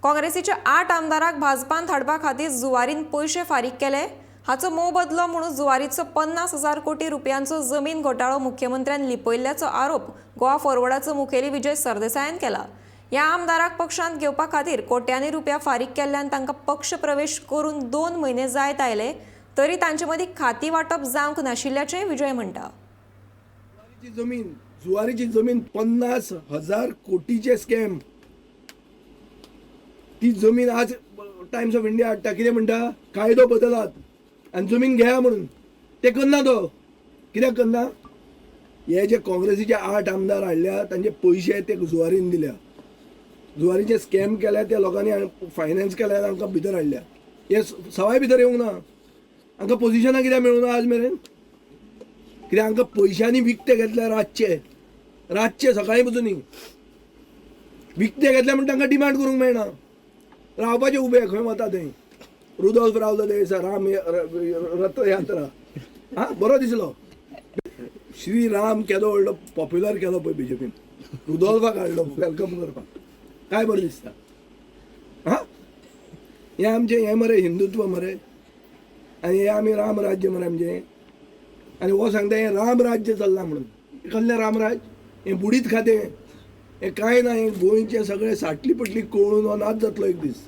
काँग्रेसीच्या 8 आमदाराक भाजपान धाडपा खातीर जुवारीन पयशे फारीक केले. हाचो मोबदलो म्हणून जुवारीचो 50,000 कोटी रुपयांचो जमीन घोटाळो मुख्यमंत्र्यान लिपयल्ल्याचो आरोप गोवा फॉरवर्डाचो मुखेली विजय सरदेसायान केला. ह्या आमदाराक पक्षांत घेवपा खातीर कोट्यांनी रुपया फारीक केल्ल्यान तांकां पक्ष प्रवेश करून 2 म्हयने जायत आयले तरी तांचे मदीं खाती वांटप जावंक नाशिल्ल्याचें विजय म्हणटा. जमीन, जुवारीची जमीन 50,000 कोटीचे स्कॅम. ती जमीन आज टायम्स ऑफ इंडिया हाडटा. कितें म्हणटा? कायदो बदलात आनी जमीन घेया म्हणून. ते करना तो. कित्याक करना? हे जे काँग्रेसीचे 8 आमदार हाडल्या तांचे पयशे ते जुवारीन दिल्या. जुवारीचे स्कॅम केल्या त्या लोकांनी फायनान्स केल्या, तांकां भितर हाडल्या. हे सवाय भितर येवंक ना. हांकां पोजिशनां कित्याक मेळूंक ना आज मेरेन? कित्याक हांकां पयशांनी विकते घेतल्या. रातचे रातचे सकाळीं पसून न्ही, विकते घेतल्या म्हण तांकां डिमांड करूंक मेळना. रावपाचे उबे खंय वता थंय. रुदोल्फ रावलो ते दिसा राम रथयात्रा. हा, बरो दिसलो. श्री राम केदो व्हडलो पॉप्युलर केलो पळय बीजेपीन. रुदोल्फाक हाडलो welcome करपाक. काय बरें दिसता. हा, हें आमचें हें मरे हिंदुत्व मरे, आनी हें आमी राम राज्य मरे आमचें. आनी हो सांगता हें राम राज्य चल्लां म्हणून. कसलें रामराज? हें बुडीत खातें, हें कांय ना. हें गोंयचें सगळें साटली पटली कळून हो नाच जातलो एक दीस.